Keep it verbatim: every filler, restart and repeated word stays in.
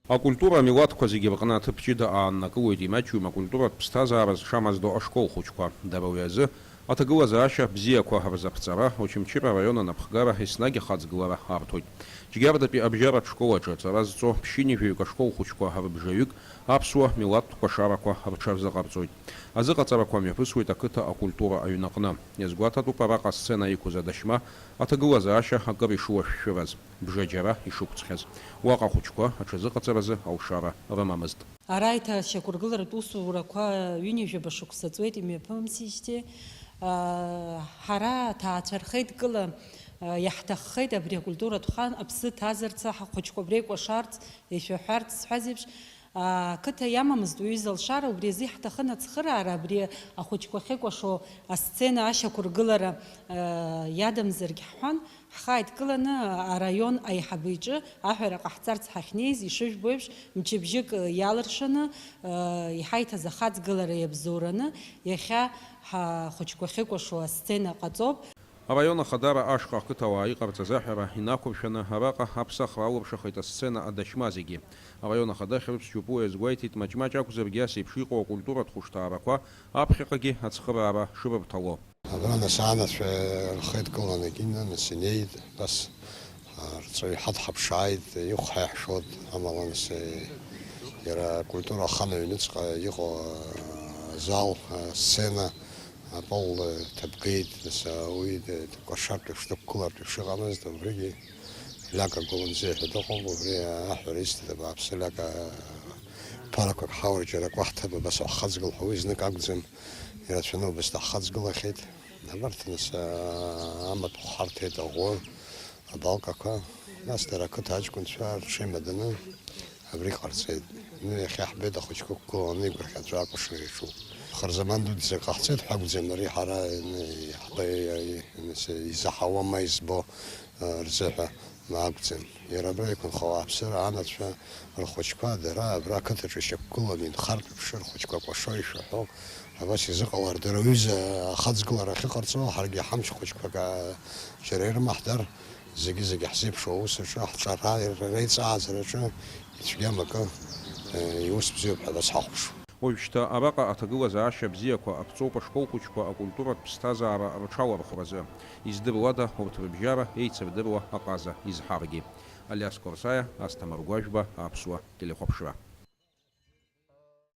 Акультура амилаҭқәа зегьы рҟны аҭыԥ ҷыда ааннакылоит, имаҷҩым акультуратә ԥсҭазаара зҽамазду ашкол хәыҷқәа. Дара уи азы аҭагылазаашьа бзиақәа рзаԥҵара Очамчыра араион анапхгара еснагь ахаҵгылара арҭоит. Џьгьардатәи абжьаратә школ аҿы аҵара зҵо ԥшьынҩажәаҩык ашкол хәыҷқәа рыбжаҩык аԥсуа милаҭтә кәашарақәа рҽарзыҟарҵоит. Азыҟаҵарақәа мҩаԥысуеит ақыҭа акультура аҩнаҟны. Иазгәаҭатәуп араҟа асцена иқәыз адашьма аҭагылазаашьа акыр ишылашәшәыраз, бжаџьара ишықәҵхьаз. Уаҟа ахәыҷқәа аҽазыҟаҵаразы алшара рымамызт. Ара еиҭа ашьақәыргыларатә усурақәа ҩынҩажәаба шықәса ҵуеит имҩаԥымсижьҭеи. Ҳара аҭаацәа рхеидкыла иаҳҭаххеит абри акультуратә хан аԥсы ҭазарц, ҳхәыҷқәа абра икәашарц, ишәаҳәарц сҳәаз еиԥш, ақыҭа иамамызт уаҩы изалшара, убри азы иаҳҭахын ацхыраара, абри ахәыҷқәа ахьыкәашо асцена ашьақәыргылара иадамзаргь ҳҳәан, ҳхы ааидкыланы араион аиҳабы иҿы аҳәара ҟаҳҵарц ҳахьнеиз, ишыжәбо еиԥш, мчыбжьык иалыршаны, иҳаиҭаз ахаҵгылара иабзоураны, иахьа ҳхәыҷқәа ахьыкәашо асцена ҟаҵоуп. Араион Ахадара ашҟа ақыҭауаа иҟарҵаз аҳәара инақәыршәаны, араҟа аԥсахра алыршахеит асцена адашьма зегьы. Араион Ахада Хьрыԥс Џьопуа иазгәеиҭеит, маҷ-маҷ акәзаргьы ас еиԥш иҟоу акультуратә хәышҭаарақәа аԥхьаҟагьы ацхыраара шырырҭало. Абра нас анацәа рхеидкыланы икны, нас инеит, нас, а, рҵаҩ ҳадҳаԥшааит, ихә ҳаиҳәшоит, амала, нас, э, иара акультура ахан аҩныҵҟа иҟоу, а, азал, а, сцена, апол, э, ҭабгеит, нас, а, уи д-, д-, кәашартә еиԥш, дықәгылартә еиԥш ыҟамызт, убригьы Лиака Гуланӡиа ҳәа дыҟоуп, убри аҳәара исҭеит, абааԥсы, Лиака ԥарақәак ҳаур џьара акы ҳҭыԥ абас ҳхаҵгыл ҳәа уи знык акәӡам, ирацәаны убас даҳхаҵгылахьеит. Абарҭ нас, аа, амаҭәахә ҳарҭеит, аӷәы, абалкақәа, нас дара ақыҭа аҷкәынцәа рҽеимаданы абри ҟарҵеит. Ну, иахьа ҳбеит ахәыҷқәа ықәгыланы игәырӷьаҵәа акәашара иаҿуп. Хырзаман дуӡӡак ҟаҳҵеит ҳәа акәӡам, ари ҳара, н-, ҳб-, н-, изаҳауа ма избо, а, рзыҳәа. Акәӡам. Иара абра иқәынхо ауааԥсыра анацәа рхәыҷқәа дара абра ақыҭаҿы ишьақәгыланы инхартә еиԥш рхәыҷқәа кәашо ишәаҳәо, абас изыҟалар, дара рҩыза ахаҵгылара ахьыҟарҵо, ҳаргьы ҳамч хәыҷқәак, аа, џьара ирымаҳдар, зегьы-зегьы ҳзеиԥшу аус аҿы, ҳҿара, реиҵааӡараҿы ицәгьам акы, э, иус бзиоуп ҳәа абас ҳахәаԥшуа. Уажәшьҭа араҟа аҭагылазаашьа бзиақәа аԥҵоуп ашкол хәыҷқәа акультуратә ԥсҭазаара рҽалархәразы. Издыруада урҭ рыбжьара еицырдыруа аҟаза изҳаргьы? Алиас Қәарсаиа, Асҭамыр Гәажәба, Аԥсуа телехәаԥшра.